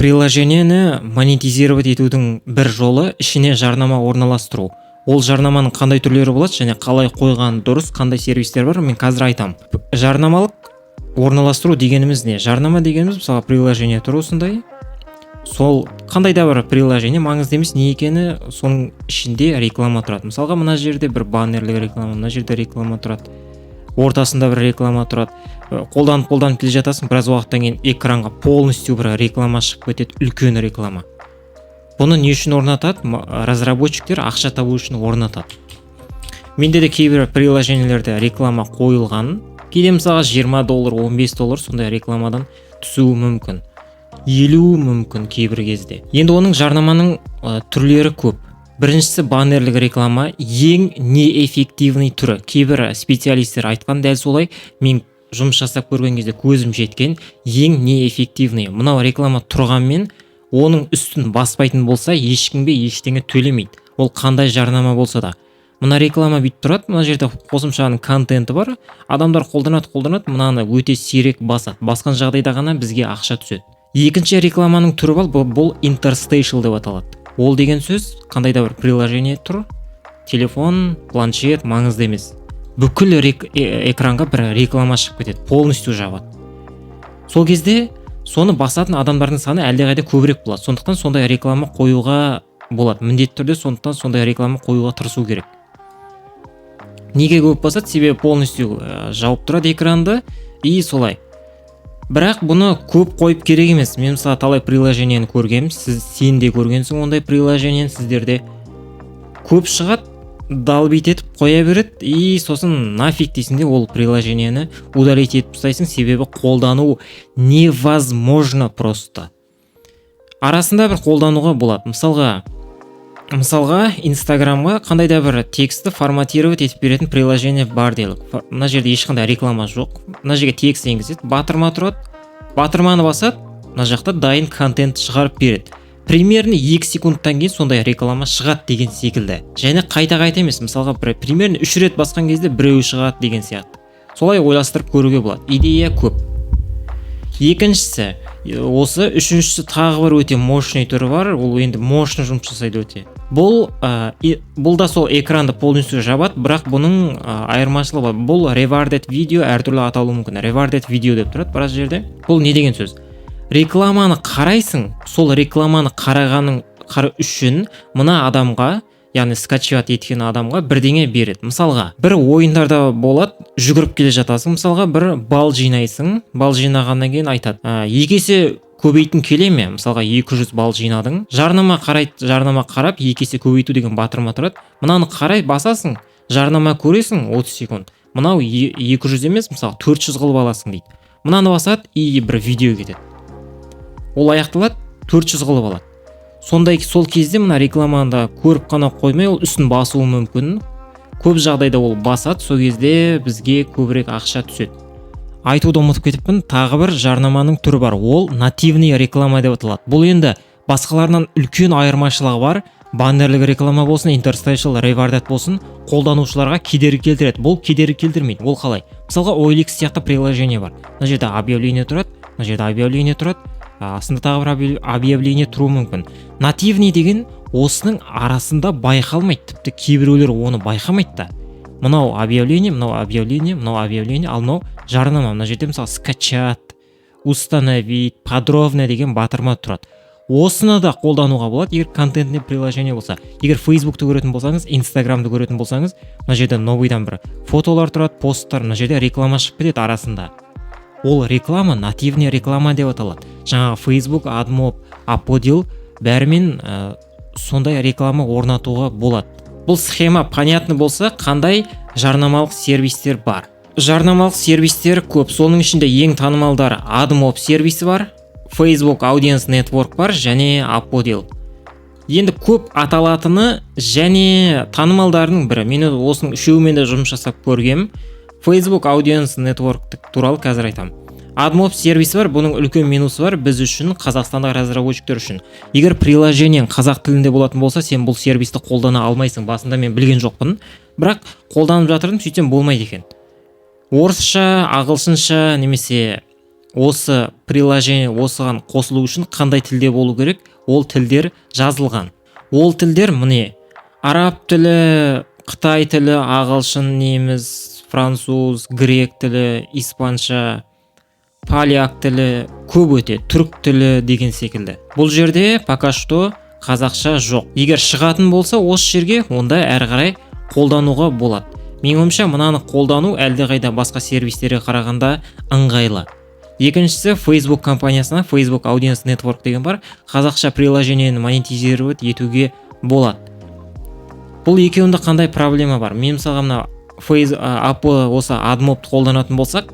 Приложениені монетизировать етудің бір жолы — ішіне жарнама орналастыру. Ол жарнаманың қандай түрлері болады және қалай қойған дұрыс, қандай сервистер бар, мен қазір айтамын. Жарнамалық орналастыру дегеніміз не? Жарнама дегеніміз, мысалға, приложение тұр осындай, сол қандай да бір приложение, маңызды емес не екені, соның ішінде реклама тұрады. Мысалға, мына жерде бір баннерлік реклама, мына жерде реклама тұрады, ортасында бір реклама тұрады. Қолданып, қолданып келе жатасың, біраз уақыттан кейін экранға полностью бір реклама шығып кетеді, үлкен реклама. Бұны не үшін орнатады? Разработчиктер ақша табу үшін орнатады. Менде де кейбір приложениелерде реклама қойылған. Кейде, мысалға, 20 доллар, 15 доллар сондай рекламадан түсуі мүмкін, 50 мүмкін кейбір кезде. Енді оның жарнаманың түрлері көп. Біріншісі — баннерлік реклама, ең неэффективный түрі. Кейбір специалисттер айтқан дәл солай. Мен жұмыс жасап көрген кезде көзім жеткен ең неэффективный. Мынау реклама тұрғанмен, оның үстін баспайтын болса, ешкімге ештеңе төлемейді, ол қандай жарнама болса да. Мына реклама бүйтіп тұрады, мына жерде қосымшаның контенті бар, адамдар қолданады, қолданады, мынаны өте сирек басады, басқан жағдайда ғана бізге ақша түседі. Екінші рекламаның түрі бар, бұл interstitial деп аталады. Ол деген сөз — қандай да бір приложение тұр, телефон, планшет, маңызды емес, бүкіл экранға бір реклама шығып кетеді, полностью жабады. Сол кезде соны басатын адамдардың саны әлдеқайда көбірек болады. Сондықтан сондай реклама қоюға болады міндетті түрде, сондықтан сондай реклама қоюға тырысу керек. Неге көп басады? Себебі полностью жауып тұрады экранды и солай. Бірақ бұны көп қойып керек емес. Мен, мысалы, талай приложениені көргенмін, сен де көргенсің ондай приложениені. Сіздерде көп шығады, долбить етіп қоя береді и сосын нафиг дейсің де, ол приложениені удалить етіп тастайсың, себебі қолдану невозможно просто. Арасында бір қолдануға болады. Мысалға, Инстаграмға қандай да бір текстті форматировать етіп беретін приложение бар делік. Мына жерде ешқандай реклама жоқ, мына жерге текст енгізеді, батырма тұрады, батырманы басады, мына жақта дайын контент шығарып береді. Примерно 2 секундтан кейін сондай реклама шығады деген секілді. Және қайта қайта емес, мысалға, бір примерно үш рет басқан кезде біреуі шығады деген сияқты. Солай ойластырып көруге болады, идея көп. Екіншісі осы. Үшіншісі, тағы бір өте мощный түрі бар. Ол енді мощный жұмыс жасайды өте. Бұл да сол экранды полностью жабады, бірақ бұның айырмашылығы бар. Бұл rewarded видео, әртүрлі аталуы мүмкін, rewarded видео деп тұрады біраз жерде. Бұл не деген сөз? Рекламаны қарайсың, сол рекламаны қарағаның үшін мына адамға, яғни скачивать еткен адамға бірдеңе береді. Мысалға, бір ойындарда болады, жүгіріп келе жатасың, мысалға, бір балл жинайсың, балл жинағаннан кейін айтады: 2 есе көбейткің келе ме?» Мысалға, 200 балл жинадың, жарнама қарайды, жарнама қарап, 2 есе көбейту деген батырма тұрады. Мынаны қарай басасың, жарнама көресің 30 секунд. Мынау 200 емес, мысалы, 400 қылып аласың дейді. Мынаны басады и бір видео кетеді, ол аяқталады, 400 қылып алады. Сондай сол кезде мына рекламаны да көріп қана қоймай, ол үстін басуы мүмкін. Көп жағдайда ол басады, сол кезде бізге көбірек ақша түседі. Айтуды ұмытып кетіппін, тағы бір жарнаманың түрі бар, ол нативный реклама деп аталады. Бұл енді басқаларынан үлкен айырмашылығы бар. Баннерлік реклама болсын, interstitial, rewarded болсын, қолданушыларға кедергі келтіреді, бұл кедергі келтірмейді. Ол қалай? Мысалға, OLX сияқты приложение бар, мына жерде объявление тұрады, мына жерде объявление тұрады, астында тағы бір объявление тұруы мүмкін. Нативный деген осының арасында байқалмайды, тіпті кейбіреулер оны байқамайды да. Мынау объявление, мынау объявление, мынау объявление, ал мынау жарнама. Мына жерде, мысалы, «скачать», «установить», «подробно» деген батырма тұрады. Осыны да қолдануға болады, егер контентный приложение болса. Егер Фейсбукты көретін болсаңыз, Инстаграмды көретін болсаңыз, мына жерде новыйдан бір фотолар тұрады, посттар, мына жерде реклама шығып кетеді арасында. Ол реклама нативный реклама деп аталады. Жаңағы Facebook, AdMob, Appodeal, бәрімен сондай реклама орнатуға болады. Бұл схема понятно болса, қандай жарнамалық сервистер бар? Жарнамалық сервистер көп. Соның ішінде ең танымалдары AdMob сервисі бар, Facebook Audience Network бар және Appodeal. Енді көп аталатыны және танымалдарының бірі, мен осының үшеуімен де жұмыс жасап көргем. Facebook Audience Network туралы қазір айтамын. AdMob сервисі бар. Бұның үлкен минусы бар біз үшін, қазақстандық разработчиктер үшін: егер приложениең қазақ тілінде болатын болса, сен бұл сервисті қолдана алмайсың. Басында мен білген жоқпын, бірақ қолданып жатырмын, сөйтсем болмайды екен. Орысша, ағылшынша немесе Осы приложение, осыған қосылу үшін қандай тілде болу керек, ол тілдер жазылған. Ол тілдер міне: араб тілі, қытай тілі, ағылшын, неміс, француз, грек тілі, испанша, поляк тілі, көп өте, түрік тілі деген секілді. Бұл жерде пока что қазақша жоқ. Егер шығатын болса осы жерге, онда әрі қарай қолдануға болады. Менің ойымша, мынаны қолдану әлдеқайда басқа сервистерге қарағанда ыңғайлы. Екіншісі, Facebook компаниясына Facebook Audience Network деген бар, қазақша приложениені монетизировать етуге болады. Бұл екеуінде қандай проблема бар? Мен мысалға мына Фейс апо, осы AdMob қолданатын болсақ,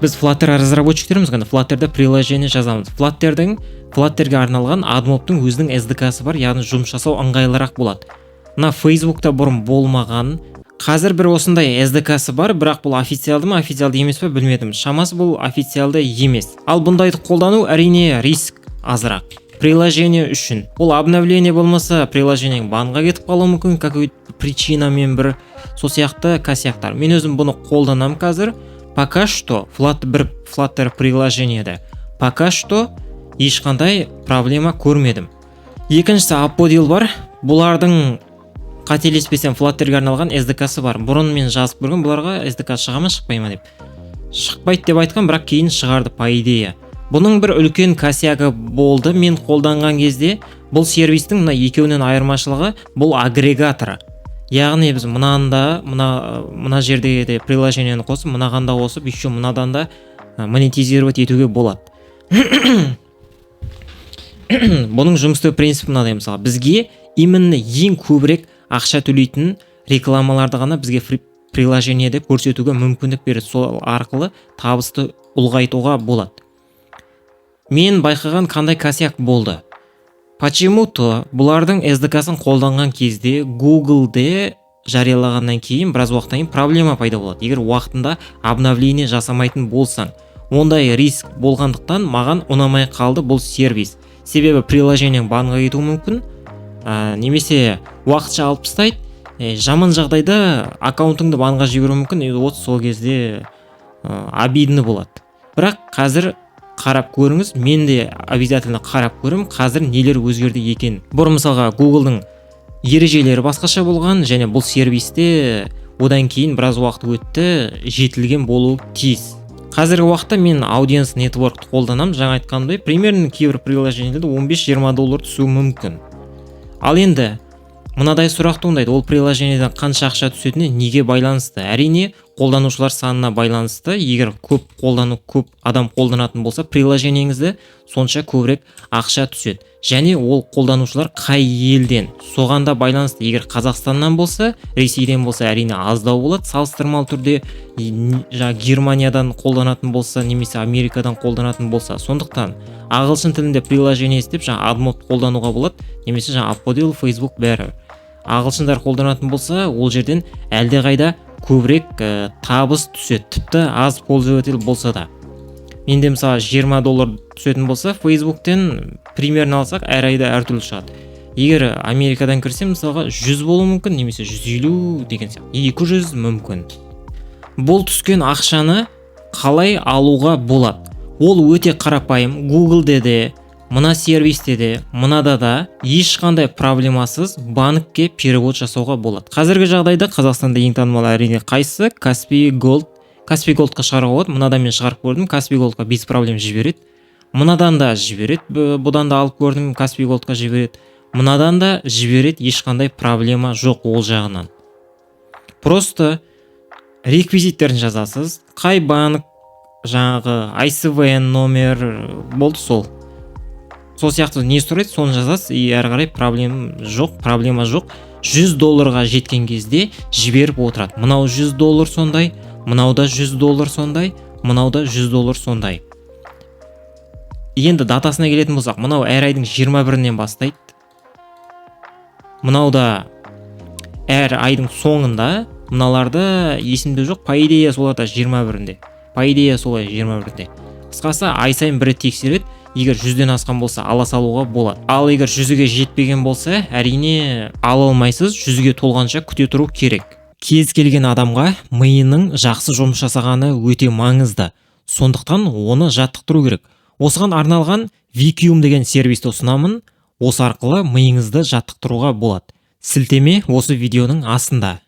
біз Flutter разработчиктерміз ғана, Flutter'да приложение жазамыз. Flutterге арналған AdMob'тың өзінің SDK-сы бар, яғни жұмыс жасау ыңғайлырақ болады. Мына Facebookта бұрын болмаған, қазір бір осындай SDK-сы бар, бірақ бұл официалды ма, официалды емес па, білмедім. Шамасы, бұл официалды емес. Ал бұндайды қолдану, әрине, риск азырақ приложение үшін. Ол обновление болмаса, приложениең банға кетіп қалуы мүмкін какой-то причинамен, бір сол сияқты косяктар. Мен өзім бұны қолданамын қазір. Пока что бір Flutter приложениеде пока что ешқандай проблема көрмедім. Екіншісі, Appodeal бар. Бұлардың, қателеспесем, Flutterге арналған SDK-сы бар. Бұрын мен жазып көргем бұларға, SDK шыға ма, шықпай ма деп. Шықпайды деп айтқан, бірақ кейін шығарды. По идее, бұның бір үлкен косягы болды мен қолданған кезде. Бұл сервистің мына екеуінен айырмашылығы — бұл агрегатор, яғни біз мынаны да, мына жерде де приложениені қосып, мынаған да қосып, еще мынадан да монетизировать етуге болады. Бұның жұмыс істеу принципі мынадай: мысалы, бізге именно ең көбірек ақша төлейтін рекламаларды ғана бізге приложениеде көрсетуге мүмкіндік береді. Сол арқылы табысты ұлғайтуға болады. Мен байқаған қандай косяк болды? Почему-то бұлардың SDK-сын қолданған кезде, Googleде жариялағаннан кейін біраз уақыттан кейін проблема пайда болады, егер уақытында обновление жасамайтын болсаң. Ондай риск болғандықтан, маған ұнамай қалды бұл сервис, себебі приложениең банға кетуі мүмкін немесе уақытша алып тастайды, жаман жағдайда аккаунтыңды банға жіберуі мүмкін. И вот сол кезде обидно болады. Бірақ қазір қарап көріңіз, мен де обязательно қарап көремін, қазір нелер өзгерді екен. Бұрын, мысалға, Гуглдың ережелері басқаша болған және бұл сервисте одан кейін біраз уақыт өтті, жетілген болуы тиіс. Қазіргі уақытта мен Audience Network қолданамын. Жаңа айтқанымдай, примерно кейбір приложениелерде 15-20 доллар түсуі мүмкін. Ал енді мынадай сұрақ туындайды: ол приложениеден қанша ақша түсетіні неге байланысты? Әрине, қолданушылар санына байланысты. Егер көп адам қолданатын болса приложениеңізді, сонша көбірек ақша түседі. Және ол қолданушылар қай елден, соған да байланысты. Егер Қазақстаннан болса, Ресейден болса, әрине, аздау болады салыстырмалы түрде жаңағы Германиядан қолданатын болса немесе Америкадан қолданатын болса. Сондықтан ағылшын тілінде приложение істеп, жаңа AdMob қолдануға болады немесе жаңа Appodeal, Facebook, бәрі ағылшындар қолданатын болса, ол жерден әлдеқайда көбірек табыс түседі, тіпті аз пользователь болса да. Менде, мысалы, 20 доллар түсетін болса Фейсбуктен, примерно алсақ, әр айда әртүрлі шығады. Егер Америкадан кірсем, мысалға, 100 болуы мүмкін немесе 150 деген сияқты, 200 мүмкін. Бұл түскен ақшаны қалай алуға болады? Ол өте қарапайым. Гуглде де, мына сервисте де, мынада да ешқандай проблемасыз банкке перевод жасауға болады. Қазіргі жағдайда Қазақстанда ең танымал, әрине, қайсысы? Каспи Голд. Каспи Голдқа шығаруға болады. Мынадан мен шығарып көрдім, Каспи Голдқа без проблем жібереді. Мынадан да жібереді, бұдан да алып көрдім, Каспи Голдқа жібереді, мынадан да жібереді, ешқандай проблема жоқ ол жағынан. Просто реквизиттерін жазасыз: қай банк, жаңағы ISVN номер, болды. Сол сияқты не сұрайды, соны жазасыз, и әрі қарай проблема жоқ. 100 долларға жеткен кезде жіберіп отырады. Мынау 100 доллар сондай, мынау да 100 доллар сондай, мынау да 100 доллар сондай. Енді датасына келетін болсақ, мынау әр айдың 21-інен бастайды, мынау да әр айдың соңында. Мыналарды есімде жоқ, по идее, солар да 21-інде, по идее, солай, 21-інде. Қысқасы, ай сайын бір рет тексереді. Егер 100-ден асқан болса, ала салуға болады. Ал егер 100-ге жетпеген болса, әрине, ала алмайсыз, 100-ге толғанша күте тұру керек. Кез келген адамға миының жақсы жұмыс жасағаны өте маңызды. Сондықтан оны жаттықтыру керек. Осыған арналған Викиум деген сервисті ұсынамын. Осы арқылы миыңызды жаттықтыруға болады. Сілтеме осы видеоның астында.